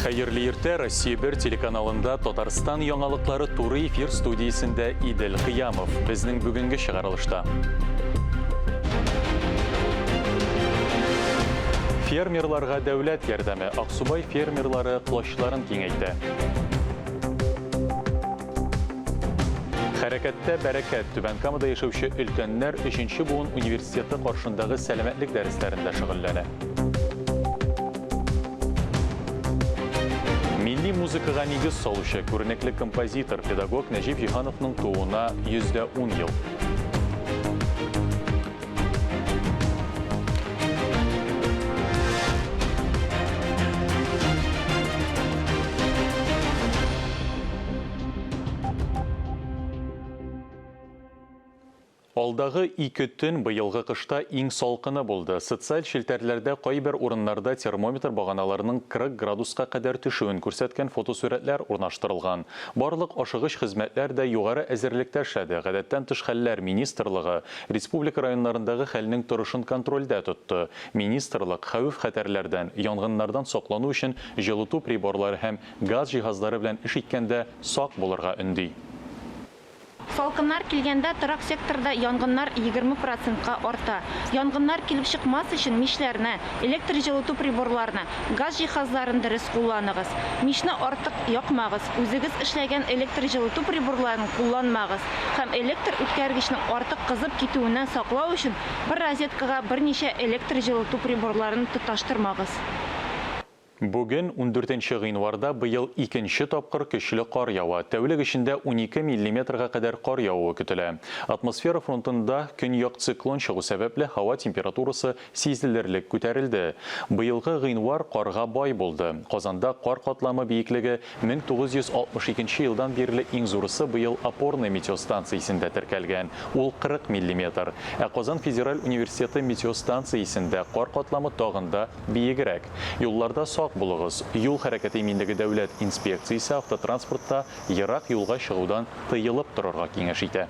Хәерле иртә, Россия 1 телеканалында Татарстан яңалыклары туры эфир студиясендә Идел Кыямов. Безнең бүгенге чыгарылышта. Фермерларга дәүләт ярдәме. Аксубай фермерлары колачларын киңәйтә. Хәрәкәттә бәрәкәт. Түбән Камада яшәүче өлкәннәр өченче буын университеты каршындагы сәламәтлек дәресләрендә шөгыльләнә. Милли музыкага нигез салучы, күренекле композитор, педагог Нәҗип Җиһановның тууына 110 ел. Алдагы ике төн быелгы кышта иң салкыны булды. Социаль челтәрләрдә кайбер урыннарда термометр баганаларының 40 градуска кадәр төшүен күрсәткән фотосурәтләр урнаштырылган. Барлык ашыгыч хезмәтләр дә югары әзерлектә эшләде. Гадәттән тыш хәлләр министрлыгы республика районнарындагы хәлнең торышын контрольдә тотты. Министрлык хәвеф-хәтәрләрдән, янгыннардан саклану өчен җылыту приборлары һәм газ җиһазлары белән эш иткәндә сак булырга өнди. Салкыннар килгәндә торак секторда янгыннар 20 процентка арта. Янгыннар килеп чыкмас өчен мичләрне, электр җылыту приборларны, газ җиһазларын дөрес кулланыгыз. Мичне артык якмагыз, үзегез эшләгән электр җылыту приборларын кулланмагыз һәм электр үткәргечнең артык кызып китүеннән саклау өчен бер розеткага берничә электр җылыту приборларын тоташтырмагыз. Бүген, ундүртенче гыйнварда, быел икенче тапкыр көчле кар ява. Тәүлек эчендә 12 миллиметрга кадәр кар явуы көтелә. Атмосфера фронтында көньяк циклон чыгу сәбәпле, һава температурасы сизелерлек күтәрелде. Быелгы гыйнвар карга бай булды. Казанда кар катламы биеклеге 1962 елдан бирле иң зурысы быел Опорная метеостанциясендә теркәлгән, ул 40 миллиметр. Ә Казан федераль университеты метеостанциясендә кар катламы тагын да биегрәк. Юлларда сак булыгыз! Юл хәрәкәте иминлеге дәүләт инспекциясе автотранспортта ерак юлга чыгудан тыелып торырга киңәш итә.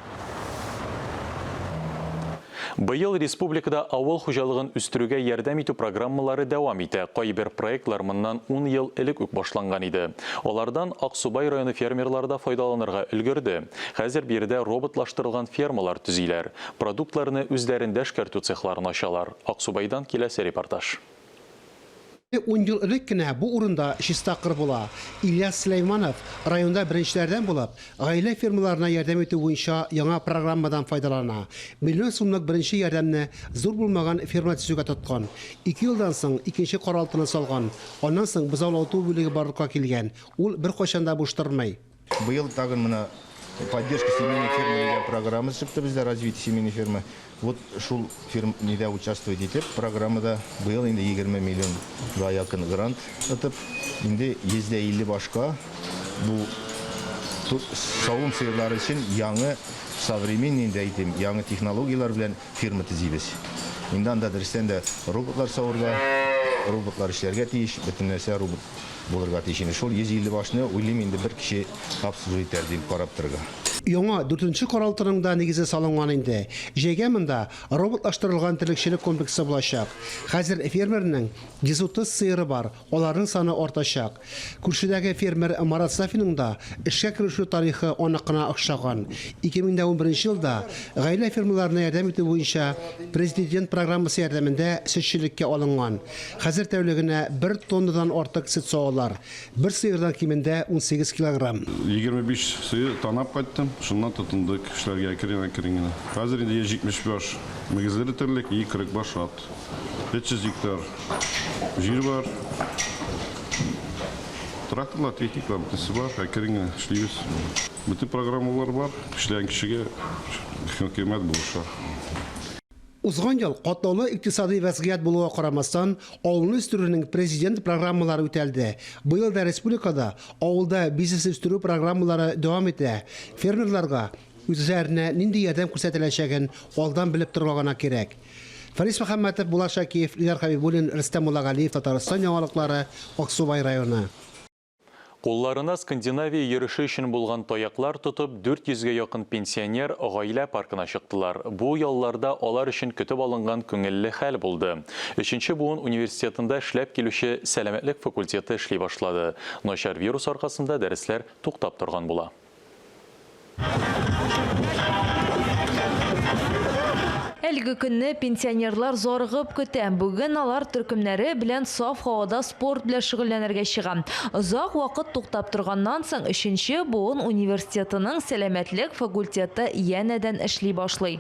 Быел республикада авыл хуҗалыгын үстерүгә ярдәм итү программалары дәвам итә. Кайбер проектлар моннан ун ел элек үк башланган иде. Алардан Аксубай районы фермерлары да файдаланырга өлгерде. Хәзер биредә роботлаштырылган фермалар төзиләр. Продуктларны үзләрендә эшкәртү цехларын ачалар. Аксубайдан киләсе репортаж. Ун ел элек кенә бу урында чиста кыр була. Ильяс Сөләйманов, районда беренчеләрдән булып, гаилә фермаларына ярдәм итү буенча яңа программадан файдалана. Миллион сумлык беренче ярдәмне зур булмаган ферма төзүгә тоткан. Ике елдан соң икенче каралтыны салган. Аннан соң бозаулату бүлеге барлыкка килгән. Ул беркайчан да буш тормый. Быел тагын менә Поддержка семейной фермы дигән программа чыкты бездә, развитие семейной фермы. Вот шул фирм нидә участвовать итеп, программада быел инде 20 миллионга якын грант отып, инде 150 башка бу савым сыерлары өчен яңы современный инде әйтим, яңы технологияләр белән фирма төзибез. Инде анда дөрестән дә роботлар савырга, роботлар эшләргә тиеш, бөтен нәрсә робот Булырга тиеш инде. Шул 150 башны, уйлыйм инде, бер кеше обслуживать итәр дип карап торырга. Яңа дүртенче каралтының да нигезе салынган инде. Җәйгә монда роботлаштырылган терлекчелек комплексы булачак. Хәзер фермерның 130 сыеры бар, аларның саны артачак. Күршедәге фермер Марат Сафинның да эшкә керешү тарихы аныкына охшаган. 2011 елда гаилә фермаларына ярдәм итү буенча Президент программасы ярдәмендә сөтчелеккә алынган. Хәзер тәүлегенә бер тоннадан артык сөт савалар. Бер сыердан кимендә 18 килограмм. 25 сыер танап кайттым, шуннан тотындык эшләргә әкрен-әкрен генә. Хәзер инде 170 баш мөгезле терлек и 40 баш ат. 300 гектар җир бар. Тракторлар, техникалар бөтенесе бар, әкрен генә эшлибез. Бөтен программалар бар, эшләгән кешегә хөкүмәт булыша. Узган ел катлаулы икътисадый вәзгыять булуга карамастан, авылны үстерүнең президент программалары үтәлде. Быел да республикада авылда бизнес үстерү программалары дәвам итә. Фермерларга үзләренә нинди ярдәм күрсәтеләчәген алдан белеп торырга гына кирәк. Фәнис Мөхәммәтов, Булат Шакиев, Илдар Хәбибуллин, Рөстәм Муллагалиев, Татарстан яңалыклары, Аксубай районы. Кулларына Скандинавия йөреше өчен булган таяклар тотып, 400 гә якын пенсионер Гаилә паркына чыктылар. Бу ялларда алар өчен көтеп алынган күңелле хәл булды. Өченче буын университетында эшләп килүче сәламәтлек факультеты эшли башлады. Начар вирус аркасында дәресләр туктап торган була. Әлеге көнне пенсионерлар зарыгып көтә. Бүген алар төркемнәре белән саф һавада спорт белән шөгыльләнергә чыга. Озак вакыт туктап торганнан соң, өченче буын университетының сәламәтлек факультеты янәдән эшли башлый.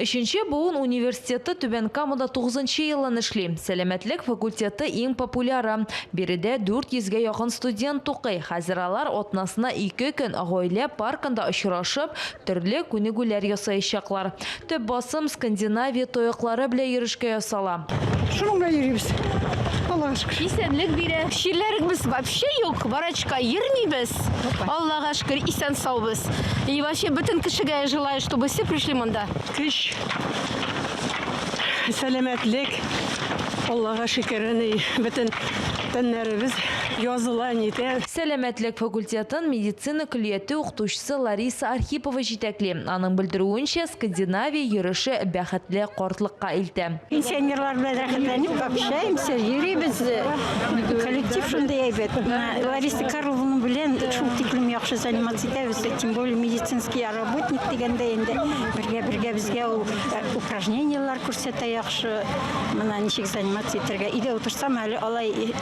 Өченче буын университеты Түбән Камада тугызынчы елын эшли. Сәламәтлек факультеты иң популяры. Биредә 400 гә якын студент укый. Хәзер алар атнасына ике көн Гаилә паркында очрашып, төрле күнегүләр ясаячаклар. Төп басым Скандинавия тояклары белән йөрешкә ясала. Шуның белән йөрибез. Аллага шөкер. Исәнлек бирә. Чирләребез вообще юк, врачка йөрмибез. Аллага шөкер, исән-саубыз. И вообще бөтен кешегә желаю, чтобы все пришли монда. Көч, сәламәтлек, Аллага шөкер, әни, бөтен тәннәребез языла, нитә. Сәламәтлек факультетын медицина көллияте укытучысы Лариса Архипова җитәкли. Аның белдерүенчә, Скандинавия йөреше бәхетле картлыкка илтә. Пенсионерлар белән рәхәтләнеп общаемся, йөрибез. Коллектив шундый әйбәт. Менә Лариса Карловна белән шул тиклем яхшы заниматься итәбез, тем более медицинский работник дигәндә инде бергә-бергә безгә ул упражнениеләр күрсәтә яхшы. Менә ничек заниматься итәргә. Өйдә утырсам әле алай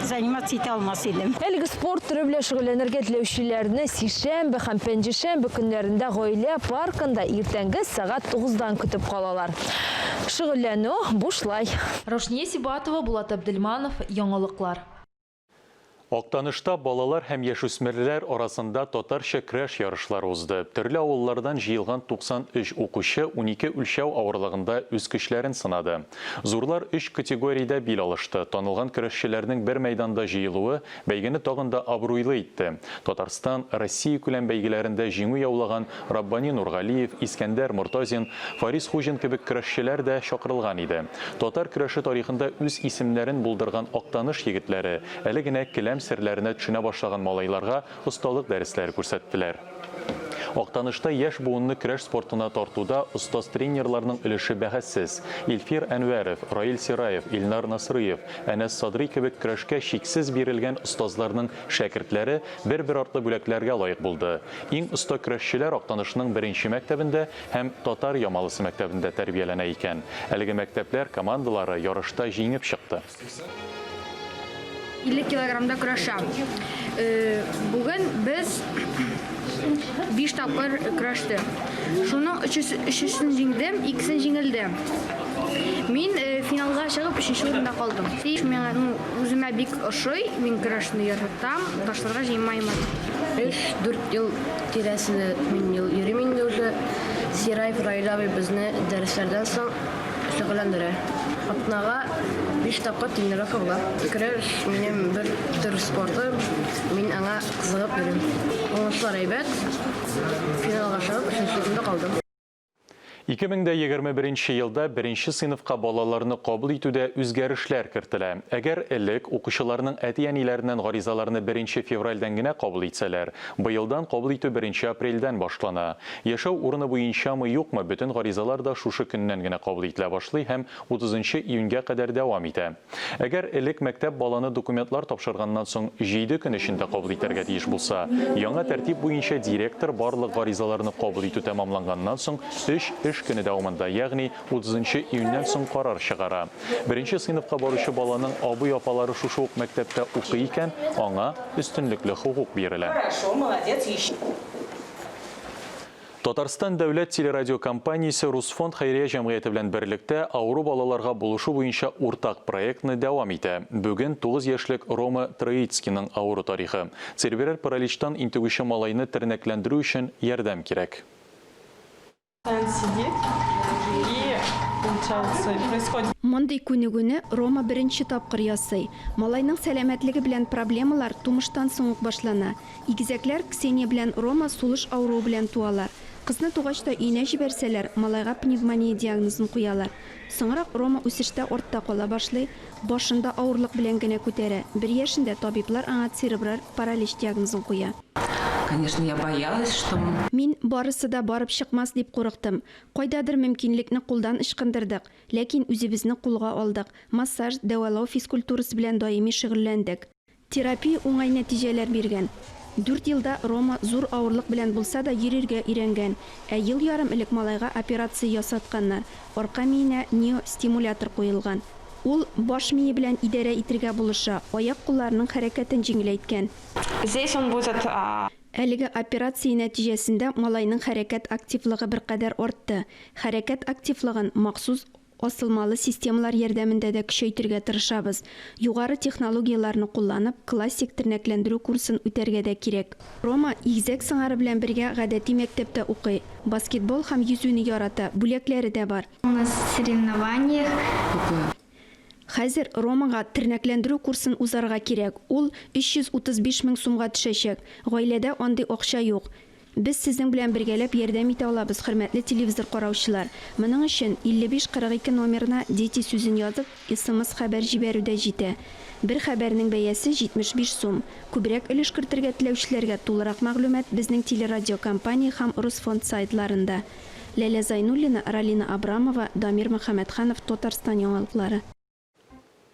заниматься итә алмас идем. Әлеге спорт төре белән шөгыльләнергә теләүчеләрне сишәмбе һәм пәнҗешәмбе көннәрендә Гаилә паркында иртәнге сәгать тугыздан көтеп калалар. Шөгыльләнү бушлай. Раушния Сибатова, Булат Әбделманов, Яңалыклар. Актанышта балалар һәм яшүсмерләр арасында татарча көрәш ярышлары узды. Төрле авыллардан җыелган 93 укучы 12 үлчәү авырлыгында үз көчләрен сынады. Зурлар өч категориядә бил алышты. Танылган көрәшчеләрнең бер мәйданда җыелуы бәйгене тагын да абруйлы итте. Татарстан, Россиякүләм бәйгеләрендә җиңү яулаган Раббани Нургалиев, Искәндәр Мортазин, Фарис Хуҗин кебек көрәшчеләр дә чакырылган иде. Татар көрәше тарихында үз исемнәрен булдырган Актаныш егетләре әле генә келәм серләренә төшенә башлаган малайларга осталык дәресләре күрсәттеләр. Актанышта яшь буынны көрәш спортына тартуда остаз-тренерларның өлеше бәхәссез. Илфир Әнвәров, Раил Сираев, Илнар Насрыев, Әнәс Садрый кебек көрәшкә чиксез бирелгән остазларның шәкертләре бер-бер артлы бүләкләргә лаек булды. Иң оста көрәшчеләр Актанышның беренче мәктәбендә һәм Татар Ямалысы мәктәбендә тәрбияләнә икән. Әлеге мәктәпләр командалары ярышта җиңеп чыкты. 50 килограммда көрәшәм. Бүген без 5 тапкыр көрәштек. Шуның өчесен җиңдем, икесен җиңелдем. Мин финалга чыгып, өченче урында калдым. Миңа, ну, үземә бик ошый, мин көрәшне яратам, ташларга җыенмаймын. Өч-дүрт ел тирәсендә мин йөрим инде уже. Сираев Раил абый безне дәресләрдән соң шөгыльләндерә. Атнага биш тапкыр тренировка була. Көрәш минем бер төр спортым, мин аңа кызыгып йөрим. Уңышлар әйбәт, финалга чыгып, өченче урында калдым. 2021 елда беренче сыйныфка балаларны кабул итүдә үзгәрешләр кертелә. Әгәр элек укучыларның әти-әниләреннән гаризаларны беренче февральдән генә кабул итсәләр, быелдан кабул итү беренче апрельдән башлана. Яшәү урыны буенчамы-юкмы, бөтен гаризалар да шушы көннән генә кабул ителә башлый һәм 30 июньгә кадәр дәвам итә. Әгәр элек мәктәп баланы документлар тапшырганнан соң җиде көн эчендә кабул итәргә тиеш булса, яңа тәртип буенча директор барлык гаризаларны кабул итү тәмамланганнан соң өч эш көне дәвамында, ягъни 30 нчы июньнән соң карар чыгара. Беренче сыйныфка баручы баланың абый-апалары шушы ук мәктәптә укый икән, аңа өстенлекле хокук бирелә. Хорошо, молодец, еще. Татарстан дәүләт телерадиокомпаниясе Русфонд хәйрия җәмгыяте белән берлектә авыру балаларга булышу буенча уртак проектны дәвам итә. Бүген 9 яшьлек Рома Троицкийның авыру тарихы. Церебраль параличтан интегүче малайны тернәкләндерү өчен ярдәм кирәк. Мондый күнегүне Рома беренче тапкыр ясый. Малайның сәламәтлеге белән проблемалар тумыштан соң ук башлана. Игезәкләр Ксения белән Рома сулыш авыруы белән туалар. Кызны тугач та өенә җибәрсәләр, малайга пневмония диагнозын куялар. Соңрак Рома үсештә артта кала башлый, башын да авырлык белән генә күтәрә. Бер яшендә табиблар аңа церебраль паралич диагнозын куя. Конечно, я боялась, что. Мин барысы да барып чыкмас дип курыктым. Кайдадыр мөмкинлекне кулдан ычкындырдык, ләкин үзебезне кулга алдык, массаж, дәвалау физкультурасы белән даими шөгыльләндек. Терапия уңай нәтиҗәләр биргән. Дүрт елда Рома зур авырлык белән булса да йөрергә өйрәнгән. Ә ел ярым элек малайга операция ясатканнар, арка миенә неостимулятор куелган. Ул баш мие белән идарә итергә булыша, аяк-кулларының хәрәкәтен җиңеләйткән. Здесь он будет. Әлеге операция нәтиҗәсендә малайның хәрәкәт активлыгы беркадәр артты. Хәрәкәт активлыгын махсус Асылмалы системалар ярдәмендә дә көчәйтергә тырышабыз. Югары технологияләрне кулланып, классик тернәкләндерү курсын үтәргә дә кирәк. Рома игезәк сыңары белән бергә гадәти мәктәптә укый. Баскетбол һәм йөзүне ярата, бүләкләре дә бар. У нас соревнованиях. Хәзер Ромага тернәкләндерү курсын узарга кирәк, ул 335 мең сумга төшәчәк. Гаиләдә андый акча юк. Без сезнең белән бергәләп ярдәм итә алабыз, хөрмәтле телевизор караучылар. Моның өчен 55 42 номерына Дети сүзен язып, смс-хәбәр җибәрү дә җитә. Бер хәбәрнең бәясе 75 сум. Күбрәк өлеш кертергә теләүчеләргә тулырак мәгълүмат безнең телерадиокомпания һәм Русфонд сайтларында. Ләлә Зайнуллина, Ралина Абрамова, Дамир Мөхәммәтханов, Татарстан яңалыклары.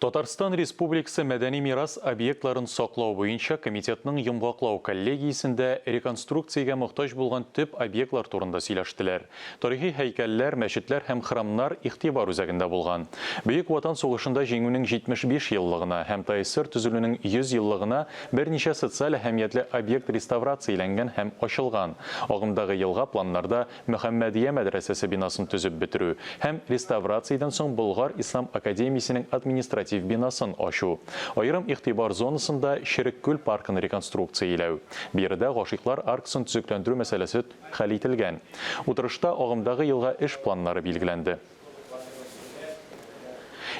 Татарстан Республикасы мәдәни мирас объектларын саклау буенча комитетның йомгаклау коллегиясендә реконструкциягә мохтаҗ булган төп объектлар турында сөйләштеләр. Тарихи һәйкәлләр, мәчетләр һәм храмнар игътибар үзәгендә булган. Бөек Ватан сугышында Җиңүнең 75 еллыгына һәм ТАССР төзелүнең 100 еллыгына берничә социаль әһәмиятле объект реставрацияләнгән һәм ачылган. Агымдагы елга планнарда Мөхәммәдия мәдрәсәсе бинасын төзеп бетерү һәм реставрациядән соң Болгар ислам академиясенең административ бинасын ачу. Аерым игътибар зонасында Черек күл паркын реконструкцияләү. Биредә Гашыйклар аркасын төзекләндерү мәсьәләсе хәл ителгән. Утырышта агымдагы елга эш планнары билгеләнде.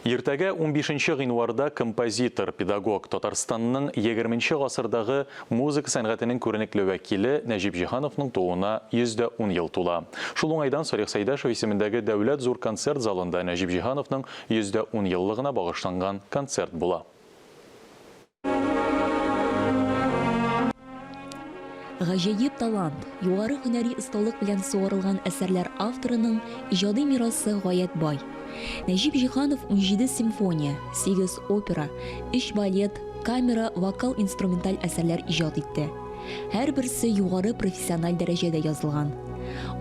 Иртәгә, унбишенче гыйнварда композитор, педагог, Татарстанның егерменче гасырдагы музыка сәнгатенең күренекле вәкиле Нәҗип Җиһановның тууына 110 ел тула. Шул уңайдан Салих Сәйдәшев исемендәге Дәүләт зур концерт залында Нәҗип Җиһановның 110 еллыгына багышланган концерт була. Гаҗәеп талант, югары һөнәри осталык белән сугарылган әсәрләр авторының иҗади мирасы гаять бай. Нәҗип Җиһанов 17 симфония, 8 опера, 3 балет, камера, вокал-инструменталь әсәрләр иҗат итте. Һәрберсе югары профессиональ дәрәҗәдә язылган.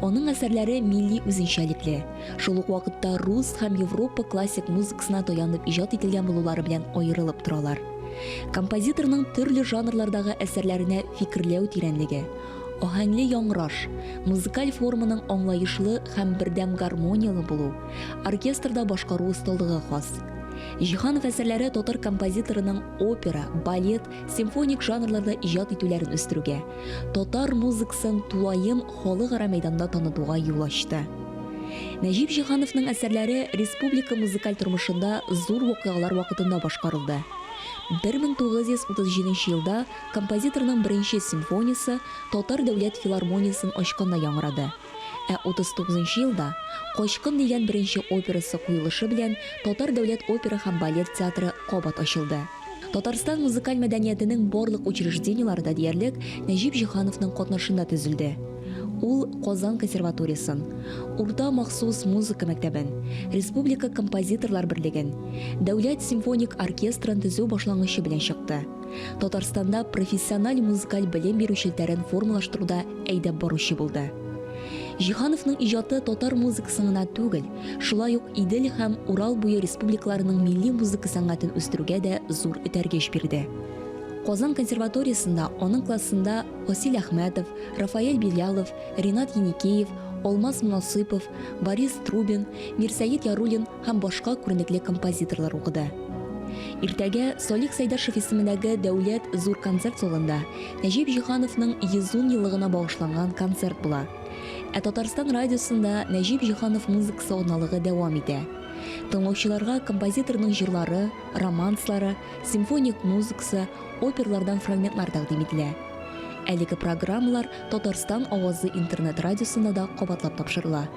Аның әсәрләре милли үзенчәлекле, шул ук вакытта рус һәм Европа классик музыкасына таянып иҗат ителгән булулары белән аерылып торалар. Композиторның төрле жанрлардагы әсәрләренә фикерләү тирәнлеге, аһәңле яңгыраш, музыкаль форманың аңлаешлы һәм бердәм гармонияле булу, оркестрда башкару осталыгы хас. Җиһанов әсәрләре татар композиторының опера, балет, симфоник жанрларда иҗат итүләрен үстерүгә, татар музыкасын тулаем халыкара мәйданда танытуга юл ачты. Нәҗип Җиһановның әсәрләре республика музыкаль тормышында зур вакыйгалар вакытында башкарылды. 1937 елда композиторның беренче симфониясе Татар дәүләт филармониясен ачканда яңгырады. Ә 39 нчы елда Качкын дигән беренче операсы куелышы белән Татар дәүләт опера һәм балет театры кабат ачылды. Татарстан музыкаль мәдәниятенең барлык учреждениеләре дә диярлек Нәҗип Җиһановның катнашында төзелде. Ул Казан консерваториясен, Урта махсус музыка мәктәбен, Республика композиторлар берлеген, Дәүләт симфоник оркестрын төзү башлангычы белән чыкты. Татарстанда профессиональ музыкаль белем бирү челтәрен формалаштыруда әйдәп баручы булды. Җиһановның иҗаты татар музыкасын гына түгел, шулай ук Идел һәм Урал буе республикаларының милли музыка сәнгатен үстерүгә дә зур этәргеч бирде. Казан консерваториясендә аның классында Васил Әхмәтов, Рафаэль Билялов, Ренат Еникеев, Алмаз Монасыйпов, Борис Трубин, Мирсәет Яруллин һәм башка күренекле композиторлар укыды. Иртәгә Салих Сәйдәшев исемендәге Дәүләт зур концерт залында Нәҗип Җиһановның 110 еллыгына багышланган концерт була. Ә Татарстан радиосында Нәҗип Җиһанов музыкасы атналыгы дәвам итә. Тыңлаучыларга композиторның җырлары, романслары, симфоник музыкасы, оперлардан фрагментлар тәкъдим ителә. Әлеге программалар Татарстан авазы интернет радиосында да кабатлап тапшырыла.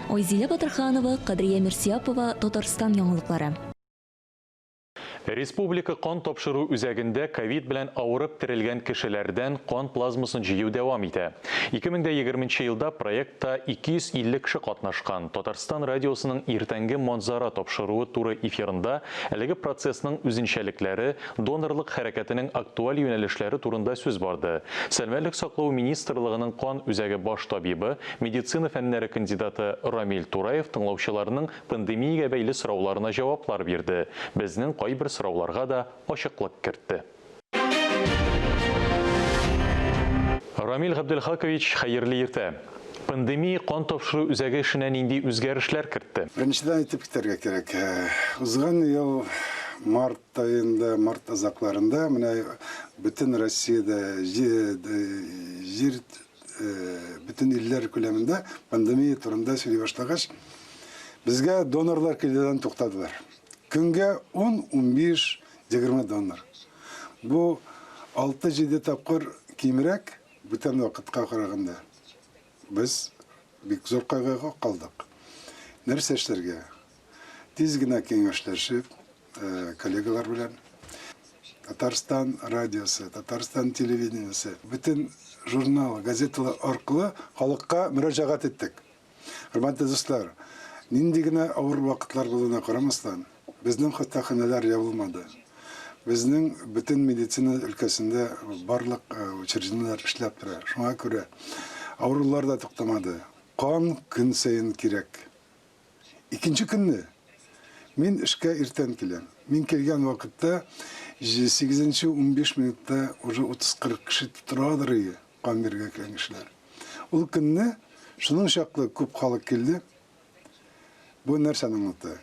Айзилә Батырханова, Кадрия Мирсияпова, Татарстан яңалыклары. Республика кан тапшыру үзәгендә ковид белән авырып терелгән кешеләрдән кан плазмасын җыю дәвам итә. 2020 нче елда проектта 250 кеше катнашкан. Татарстан радиосының Иртәнге манзара тапшыруы туры эфирында әлеге процессның үзенчәлекләре, донорлык хәрәкәтенең актуаль юнәлешләре турында сүз барды. Сәламәтлек саклау министрлыгының кан үзәге баш табибы, медицина фәннәре кандидаты Рамил Тураев тыңлаучыларның Пандемиягә бәйле сорауларына җаваплар бирде, безнең кайбер сорауларга да ачыклык кертте. Рамил Габделхакович, хәерле иртә! Пандемия кан тапшыру үзәге эшенә нинди үзгәрешләр кертте? Беренчедән әйтеп китәргә кирәк, узган ел март аенда, март азакларында менә бөтен Россиядә җир бөтен илләр күләмендә пандемия турында сөйли башлагач, безгә донорлар килүдән туктадылар. Көнгә 10, 15, 20 донор. Бу 6-7 тапкыр кимрәк бүтән вакытка караганда. Без бик зур кайгыга калдык. Нәрсә эшләргә? Тиз генә киңәшләшеп, коллегалар белән Татарстан радиосы, Татарстан телевидениесе, бөтен журнал, газеталар аркылы халыкка мөрәҗәгать иттек. Хөрмәтле дуслар, нинди генә авыр вакытлар булуына карамастан, безнең хастаханәләр ябылмады. Безнең бөтен медицина өлкәсендә барлык учреждениеләр эшләп тора. Шуңа күрә авырулар да туктамады. Кан көн саен кирәк. Икенче көнне мин эшкә иртән киләм. Мин килгән вакытта сигезенче 15 минутта уже 30-40 кеше торадыр иде, кан бирергә килгән кешеләр. Ул көнне шуның чаклы күп халык килде. Бу нәрсәне аңлата?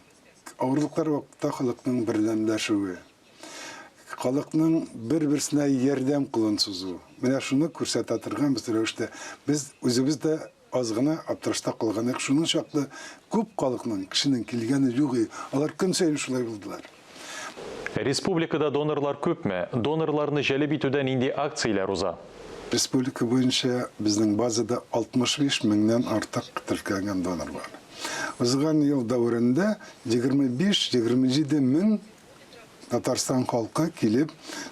Авырлыклар вакытта халыкның бердәмләшүе, халыкның бер-берсенә ярдәм кулын сузу. Менә шуны күрсәтә торган без рәвештә без үзебез дә Аз гына аптырашта калган идек, шуның чаклы күп халыкның, кешенең килгәне юк иде. Алар көн саен шулай булдылар. Республикада донорлар күпме? Донорларны җәлеп итүдә нинди акцияләр уза? Республика буенча безнең базада 65 меңнән артык теркәлгән донор бар. Узган ел дәверендә 25-27 мең Татарстан халкы килеп,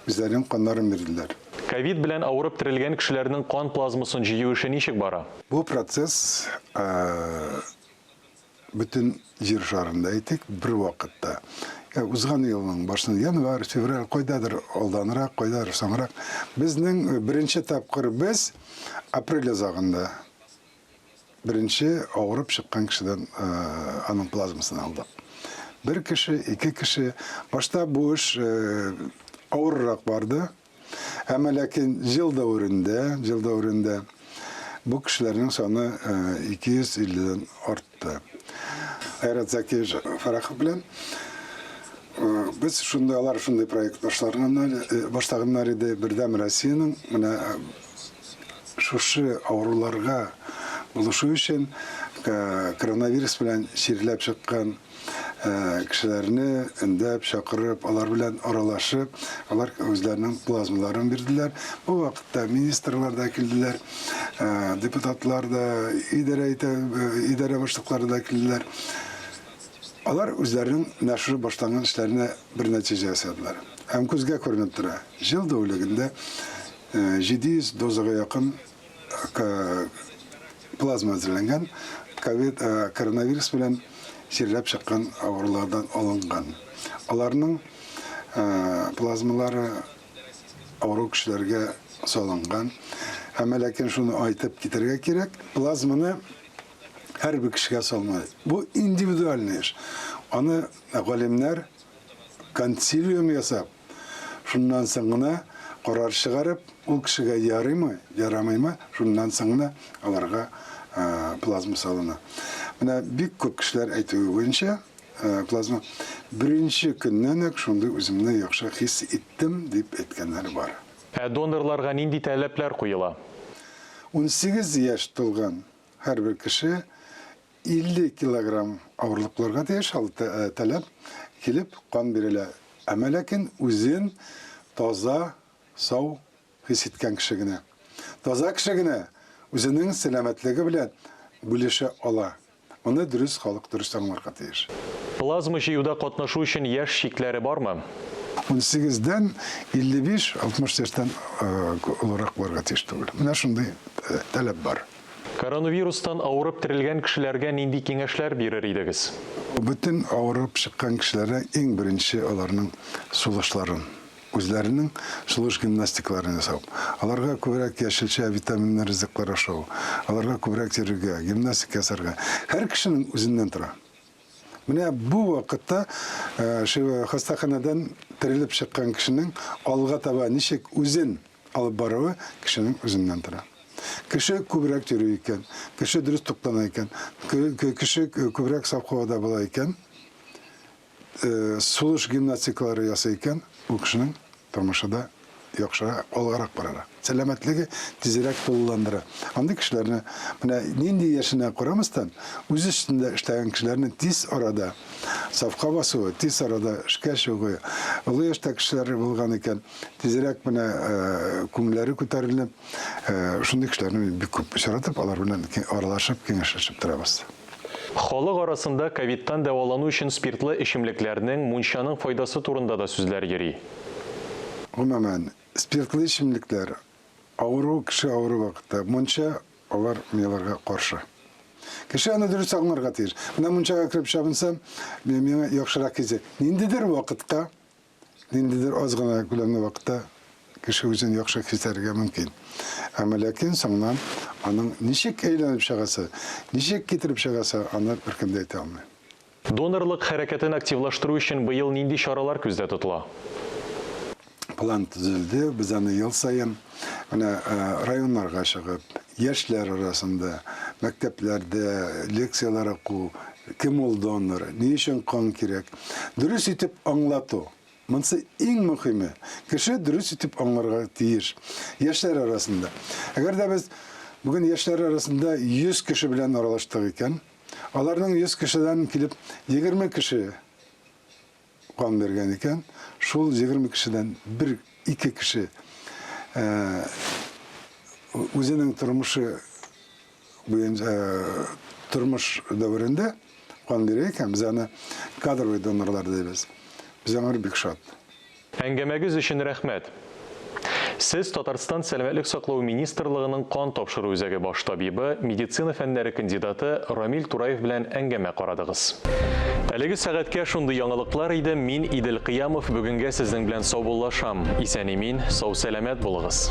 үзләренең каннарын бирделәр. Ковид белән авырып терелгән кешеләрнең кан плазмасын җыю эше ничек бара? Бу процесс бөтен Җир шарында, әйтик, бер вакытта. Узган елның башында, январь, февраль, кайдадыр алданрак, кайдадыр соңрак. Безнең беренче тапкыр без апрель азагында Беренче авырып чыккан кешедән аның плазмасын алдык. Бер кеше, ике кеше. Башта бу эш авыррак барды. Әмма ләкин ел дәверендә, ел дәверендә бу кешеләрнең саны 250-дән артты. Айрат Закиевич Фарахов белән без шундый, алар шундый проект башлаганнар, башлаганнар иде. Бердәм Россиянең менә Шушы авыруларга булышу өчен коронавирус белән чирләп чыккан кешеләрне өндәп, чакырып, алар белән аралашып, алар үзләренең плазмаларын бирделәр. Бу вакытта министрлар да килделәр, депутатлар да, идарә итә, идарә башлыклары да килделәр. Алар үзләренең менә шушы башланган эшләренә бер нәтиҗә ясадылар. Һәм күзгә күренеп тора, җыл дәүлегендә 700 дозага якын плазма әзерләнгән, ковид, коронавирус белән чирләп чыккан авырулардан алынган. Аларның плазмалары авыру кешеләргә салынган. Әмма ләкин шуны айтып китәргә кирәк, плазманы һәрбер кешегә салмай. Бу индивидуальный эш. Аны галимнәр консилиум ясап, Шуннан соң гына карар чыгарып, ул кешегә ярыймы, ярамыймы, шуннан соң гына аларга плазма салына. Менә бик күп кешеләр әйтүе буенча, плазма беренче көннән үк шундый үземне яхшы хис иттем, дип әйткәннәр бар. Ә донорларга нинди таләпләр куела? 18 яшь тулган һәрбер кеше 50 килограмм авырлык булырга тиеш, ал таләп килеп кан бирелә. Әмма ләкин үзен таза, сау хис иткән кеше генә. Таза кеше генә үзенең сәламәтлеге белән бүлешә ала. Моны дөрес халык дөрес аңларга тиеш. Плазма җыюда катнашу өчен яшь чикләре бармы? Унсигездән 55, 60 яшьтән олырак булырга тиеш түгел. Менә шундый таләп бар. Коронавирустан авырып терелгән кешеләргә нинди киңәшләр бирер идегез? Бөтен авырып чыккан кешеләргә иң беренче аларның сулышларын Үзләренең сулыш гимнастикаларын ясау, аларга күбрәк яшелчә, витаминлы ризыклар ашау, аларга күбрәк йөрергә, гимнастика ясарга. Һәр кешенең үзеннән тора. Менә бу вакытта хастаханәдән терелеп чыккан кешенең алга таба ничек үзен алып баруы кешенең үзеннән тора. Кеше күбрәк йөри икән, кеше дөрес туклана икән, кеше күбрәк саф һавада була икән, сулыш гимнастикалары ясый икән, бу кешенең тормышы да яхшыра, алгарак барара. Сәламәтлеге тизрәк тулыландыра. Андый кешеләрне менә нинди яшенә карамастан, үз өстендә эшләгән кешеләрне тиз арада сафка басуы, тиз арада эшкә чыгуы, олы яшьтә кешеләр булган икән, тизрәк менә күңелләре күтәрелеп, шундый кешеләрне мин бик күп очратып, алар белән аралашып, киңәшләшеп торабыз. Халык арасында ковидтан дәвалану өчен спиртлы эчемлекләрнең, мунчаның файдасы турында да сүзләр йөри. Гомумән, спиртлы эчемлекләр, авыру кеше авыру вакытта, мунча, алар мин аларга каршы. Кеше аны дөрес аңларга тиеш. Менә мунчага кереп чабынсам, миңа яхшырак хис. Ниндидер вакытка Ниндидер аз гына күләмле вакытта кеше үзен яхшы хис итәргә мөмкин. Әмма ләкин соңыннан аның ничек әйләнеп чыгасы, ничек китереп чыгасы, аны беркем дә әйтә алмый. Донорлык хәрәкәтен активлаштыру өчен быел нинди чаралар күздә тотыла? План төзелде, без аны ел саен менә районнарга чыгып, яшьләр арасында, мәктәпләрдә лекцияләр уку, кем ул донор, ни өчен кан кирәк, дөрес итеп аңлату. Монысы иң мөхиме. Кеше дөрес итеп аңларга тиеш. Яшьләр арасында. Әгәр дә без бүген яшьләр арасында 100 кеше белән аралаштык икән, аларның 100 кешедән килеп 20 кеше кан биргән икән, шул 20 кешедән бер, ике кеше үзенең тормышы буенча тормыш дәверендә кан бирә икән, без аны кадровый донорлар дибез. Без аңар бик шат. Әңгәмәгез өчен рәхмәт. Сез Татарстан Сәламәтлек саклау министрлыгының кан тапшыру үзәге баш табибы, медицина фәннәре кандидаты Рамил Тураев белән әңгәмә карадыгыз. Әлеге сәгатькә шундый яңалыклар иде. Мин, Идел Кыямов, бүгенгә сезнең белән саубуллашам. Исән-имин, сау-сәламәт булыгыз.